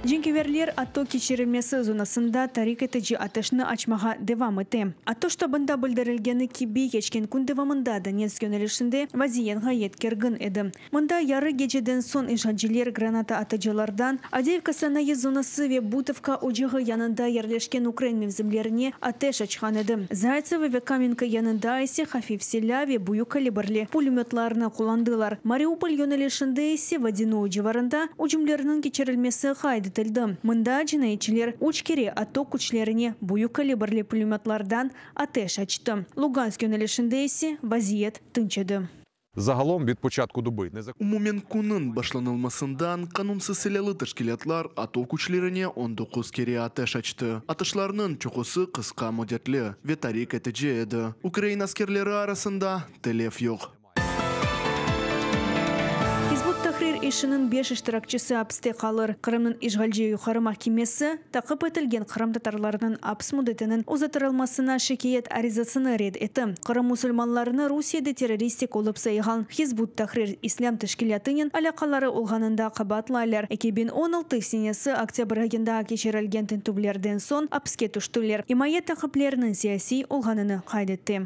Cenkâverler ATO keçirilmesi zonasında tarik etici ateşni açmağa devam ete. ATO ştabında bildirilgeni kibi, keçken kün devamında Donetsk yönelişinde vaziyet ğayet kergin edi. Mında yarı geceden soñ işğalciler granata atıcılardan Avdeyevka sanayı zonası ve Butovka ocağı yanında yerleşken ukrain mevzimlerine ateş açqan edi. Zaytsevo ve Kamenka yanında ise hafif silâ ve büyük kalibrli pulemötlarnı qullandılar. Mariupol yönelişinde ise Vodânoye civarında ücümlerniñ keçirilmesi qayd etildi. Mında cinayetçiler üç kere ATO küçlerine büyük kalibrli pulemötlardan ateş açtı. Lugansk yönelişinde ise vaziyet tınç edi. Загалом від початку доби Umumen künniñ başlanılmasından qanunsız silâlı teşkilâtlar ATO küçlerine 19 kere ateş açtı. Atışlarnıñ çoqusı qısqa müddetli ve tarik etici edi. Ukrain askerleri arasında telef yoq. Hizb ut-Tahrir işiniñ beş iştirakçisi apiste qalır. Qırımnıñ işğalci Yuqarı mahkemesi taqip etilgen qırımtatarlarnıñ aps müddetiniñ uzattırılmasına şikâyet arizasını red etti. Qırım musulmanlarını Rusiyede terroristik olıp sayğan Hizb ut-Tahrir islâm teşkilâtınen alâqaları olğanında qabaatlaylar. 2016 senesi oktâbr ayında keçirilgen tintüvlerden soñ apiske tüştiler. İmaye taqiplerniñ siyasiy olğanını qayd etti.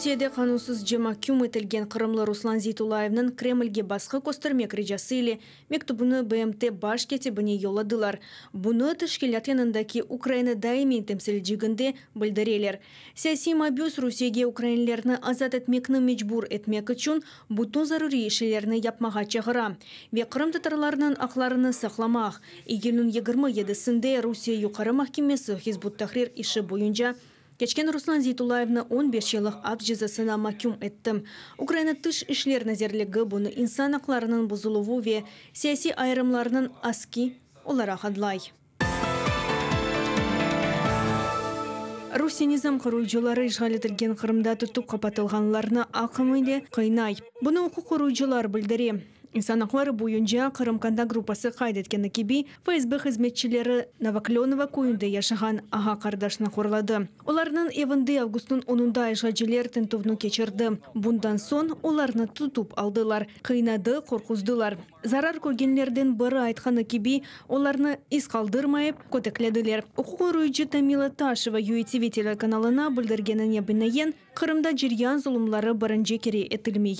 Rusiyede qanunsızca mahküm etilgen qırımlı Ruslan Zeytullayevniñ Kremlge basqı köstermek ricası ile mektübini BMT baş kâtibine yolladılar. Bunı teşkilât yanındaki Ukraina daimiy temsilciginde bildireler. Siyasiy mabüs Rusiyege ukrainlerni azat etmekni mecbur etmek içün bütün zaruriy işlerni yapmağa çağıra ve qırımtatarlarnıñ aqlarını saqlamaq. İyülniñ 27-sinde Rusiye Yuqarı mahkemesi Hizb ut-Tahrir işi boyunca keçken Ruslan Zeytullayevni 15 yıllıq aps cezasına mahküm etti. Ukraina Tış işler nazirligi bunı insan aqlarınıñ bozuluvı ve siyasiy ayırımlarnıñ aski olaraq adlay. Rusiye nizam qoruyıcıları işğal etilgen Qırımda tutıp qapatılğanlarnı aqım ile qıynay. Bunı uquq qoruyıcılar bildire. İnsan aqları boyunca Qırım kontakt gruppası qayd etkeni kibi, FSB hızmetçileri Novoklönovo köyünde yaşağan ağa-qardaşnı horladı. Olarnıñ evinde avgustnıñ onunda işğalciler tintüvni keçirdi. Bundan soñ olarnı tutıp aldılar, qıynadı, qorquzdılar. Zarar körgenlerden biri aytqanı kibi, olarnı iz qaldırmayıp, köteklediler. Uquq qoruyıcı Tamila Taşeva UATV telekanalına bildirgenine binaen, Qırımda ceryan zulumları birinci kere etilmey.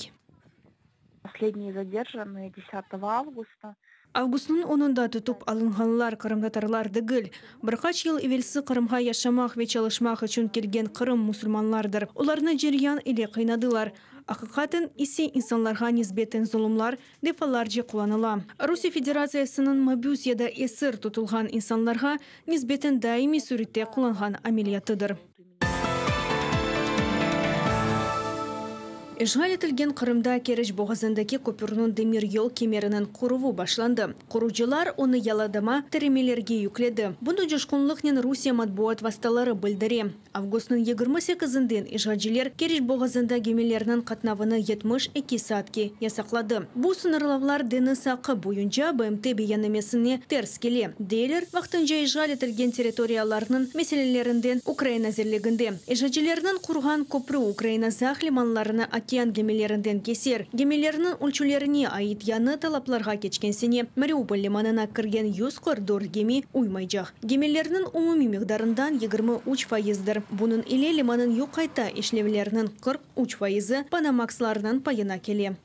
Последние задержанные 10 августа. Avgustnıñ onunda tutıp alınğanlar qırımtatarlar degil. Bir qaç yıl evelsi Qırımğa yaşamaq ve çalışmaq içün kelgen Qırım musulmanlardır. Olarnı ceryan ile qıynadılar. Aqiqaten ise insanlarğa nisbeten zulumlar defalarca qullanıla. Rusiye Federatsiyasınıñ mabüs ya da esir tutulğan insanlarğa nisbeten daimiy sürette qullanğan ameliyatıdır. İşğal etilgen Qırımda Keriç boğazındaki köpürniñ demiryol kemeriniñ quruvı başlandı. Qurucılar onı yalıdama tiremelerge yükledi. Bunı coşqunlıqnen Rusiye matbuat vastaları bildire. Avgustnıñ 28-inden işğalciler Keriç boğazında gemilerniñ qatnavını 72 saatke yasaqladı. Bu sıñırlavlar deñiz aqqı boyunca BMT beyannamesine ters kele, deyler vaqtınca işğal etilgen territoriyalarnıñ meselelerinden Ukraina nazirliginde. İşğalcilerniñ qurğan köprü Ukraina Saq limanlarını okean gemilerinden keser. Gemilerniñ ölçülerine ait yañı talaplarğa keçken sene Mariupol limanına kirgen 144 gemi uymaycaq. Gemilerniñ umumiy miqdarından 23 faizdir. Bunıñ ile limannıñ yük qayta işlevleriniñ 43 faizi Panamaxlarnıñ payına kele.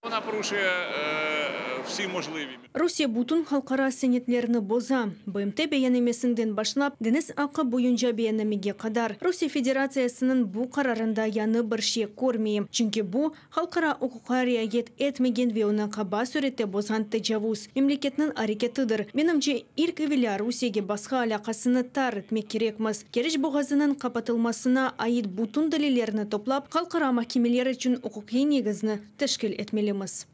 Вона порушує е, всі можливі Rusiye bütün halqara senetlerini boza. BMT beyannamesinden başlap deñiz aqqı boyunca beyannamege qadar Rusiye Federatsiyasınıñ bu qararında yañı bir şey körmeyim. Çünki bu halqara uquqqa riayet etmegen ve onı qaba sürette bozğan tecavuz memleketniñ areketidir. Menimce ilk evelâ Rusiyege basqı alâqasını tar etmek kerekmiz. Keriç boğazınıñ qapatılmasına ait bütün delillerni toplap halqara mahkemeler içün uquqiy negizni teşkil etmelimiz.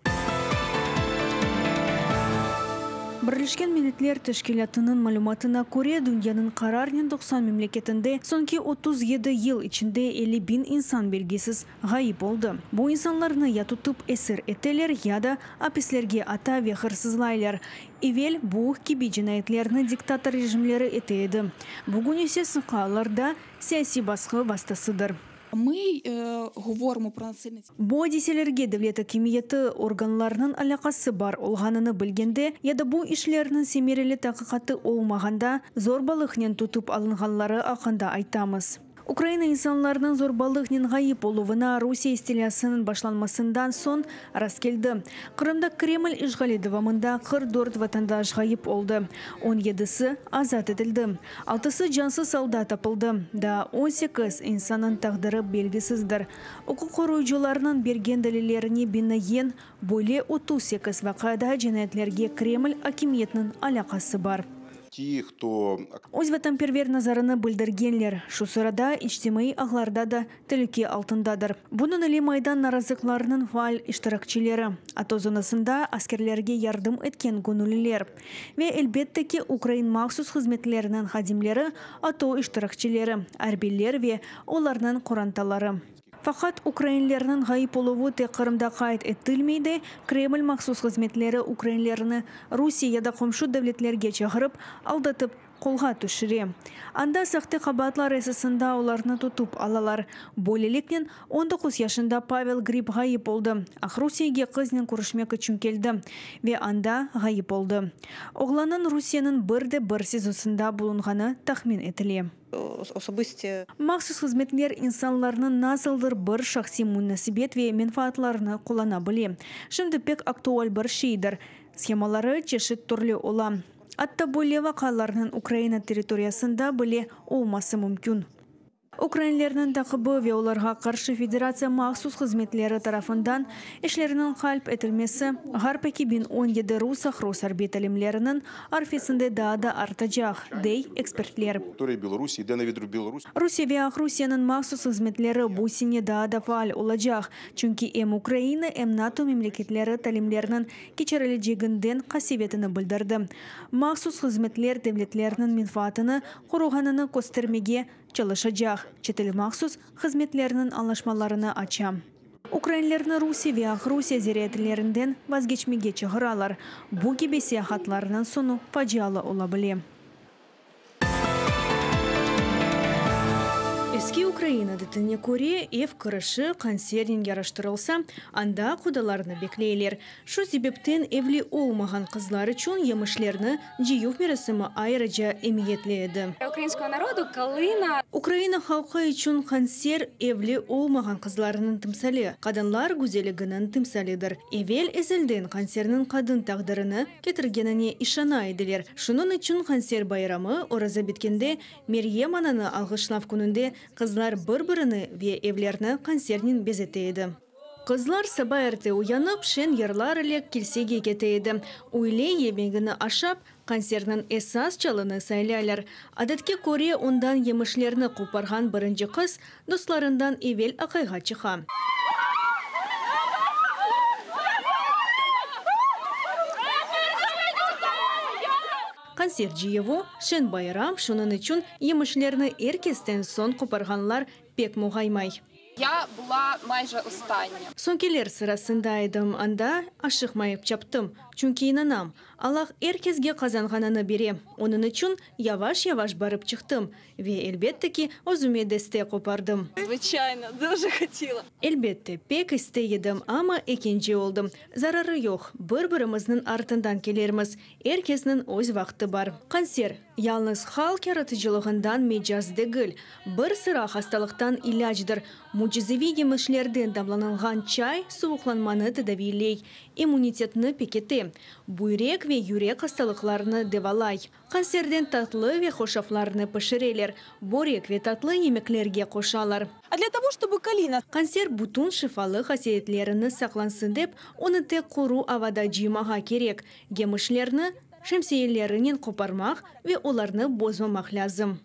Birleşken Milletler Teşkilâtınıñ malümatına köre, dünyanıñ qararnen 90 memleketinde soñki 37 yıl içinde 50 biñ insan belgisiz ğayıp oldı. Bu insanlarnı ya tutıp esir eteler, ya da apislerge ata ve hırsızlaylar. Evel bu kibi cinayetlerni diktator rejimleri ete edi. Bugün ise sıqı allarda siyasiy basqı vastasıdır. Ми е, говоримо про насильницькі Bu adiselerge devlet akimiyeti organlarınıñ alâqası bar olğanını bilgende ya da bu işlerniñ semereli taqiqatı olmağanda zorbalıqnen tutıp alınğanları aqqında aytamız. Ukraina insanlarınıñ zorbalıqnen ğayıp oluvına Rusiye istilâsınıñ başlanmasından soñ rastkeldi. Qırımda Kreml işğali devamında 44 vatandaş ğayıp oldı, 17si azat etildi, altısı cansız alda tapıldı, daa 18 insannıñ taqdiri belgisizdir. Uquq qoruyıcılarnıñ bergen delillerine binaen, böyle 38 vaqiada cinayetlerge Kreml akimiyetiniñ alâqası bar. Ті, хто Öz vatanperver nazarını bildirgenler, şu sırada içtimaiy ağlarda da telüke altındadır. Bunıñ ile Maydan narazılıqlarınıñ faal iştirakçileri, ATO zonasında askerlerge yardım etken göñülliler ve, elbette ki, ukrain mahsus hızmetleriniñ hadimleri, ATO iştirakçileri, arbiyler ve olarnıñ qorantaları. Faqat ukrainlerniñ ğayıp oluvı tek Qırımda qayd etilmey de, Kreml mahsus hızmetleri ukrainlerni Rusiye ya da qomşu devletlerge çağırıp, aldatıp, qolğa tüşüre. Anda sahte qabaatlar esasında olarnı tutıp alalar. Böyleliknen, 19 yaşında Pavel Grib ğayıp oldı. Aqrusiyege qıznen körüşmek içün keldi ve anda ğayıp oldı. Oğlannıñ Rusiyeniñ bir de bir SİZOsında bulunğanı tahmin etile. Особисті Mahsus hızmetler insanlarnıñ nasıldır bir şahsiy munasebet ve menfaatlarını qullana bile. Şimdi pek aktual bir şeydir. Shemaları çeşit türlü ola. Atta böyle vaqialarnıñ Ukraina territoriyasında bile olması mümkün. Ukrainlerniñ taqibi ve olarğa qarşı Federatsiya mahsus hızmetleri tarafından işlerniñ qalp etilmesi Ğarp 2017 rus-aqrus arbiy talimleriniñ arfesinde daa da artacaq, dey ekspertler. Території Білорусі йде на від Білорусі. Rusiye ve Aqrusiyeniñ mahsus hızmetleri bu sene daa da faal olacaq, çünki em Ukraina, em NATO memleketleri talimlerniñ keçirileceginden qasevetini bildirdi. Mahsus hızmetler devletlerniñ menfaatını qoruğanını köstermege çalışacaq, çetel mahsus hızmetleriniñ añlaşmalarını aça. Ukrainlerni Rusiye ve Aqrusiye ziyaretlerinden vazgeçmege çağıralar. Bu kibi seyahatlarnıñ soñu facialı ola bile. Eski Ukraina adetine köre, ev kirişi qansernen yaraştırılsa, anda qudalarnı bekleyler. Şu sebepten evli olmağan qızlar içün yemişlerni cıyuv merasimi ayrıca emiyetli edi. Українського народу калина Ukraina halqı içün qanser evli olmağan qızlarnıñ timsali, qadınlar güzelliginiñ timsalidir. Evel ezelden qanserniñ qadın taqdirini ketirgenine işana ediler. Şunıñ içün qanser bayramı oraza bitkende Meryem ananı alğışlav kününde qızlar bir-birini ve evlerni qansernen bezete edi. Qızlar saba erte uyanıp, şeñ yırlar ile kilsege kete edi. Üyle yemegini aşap, qanserniñ esas çalını saylaylar. Adetke köre ondan yemişlerni qoparğan birinci qız dostlarından evel aqayğa çıqa. Qanser cıyuvı, şeñ bayram, şunıñ içün yemişlerni er kesten soñ qoparğanlar pek muğaymay. Я була майже остання. Soñkiler sırasında edim, anda aşıqmayıp çaptım, çünki inanam, Allah er kesge qazanğanını bere. Onıñ içün yavaş-yavaş barıp çıqtım ve, elbette ki, özüme deste qopardım. Звичайно, дуже хотіла. Elbette, pek istey edim, amma ekinci oldım. Zararı yoq, bir-birimizniñ artından kelermiz. Er kesniñ öz vaqtı bar. Qanser, yalıñız halq yaratıcılığından mecaz degil, bir sıra hastalıqtan ilâcdır. Mücizeviy yemişlerden damlanılğan çay suvuqlanmanı tedaviyley, immunitetni pekite, büyrek ve yürek hastalıqlarını devalay. Qanserden tatlı ve hoşaflarnı pişireler, börek ve tatlı yemeklerge qoşalar. А для того, чтобы калина Qanser bütün şifalı hasiyetlerini saqlansın dep, onı tek quru avada cıymağa kerek. Yemişlerni şemsiyelerinen qoparmaq ve olarnı bozmamaq lâzim.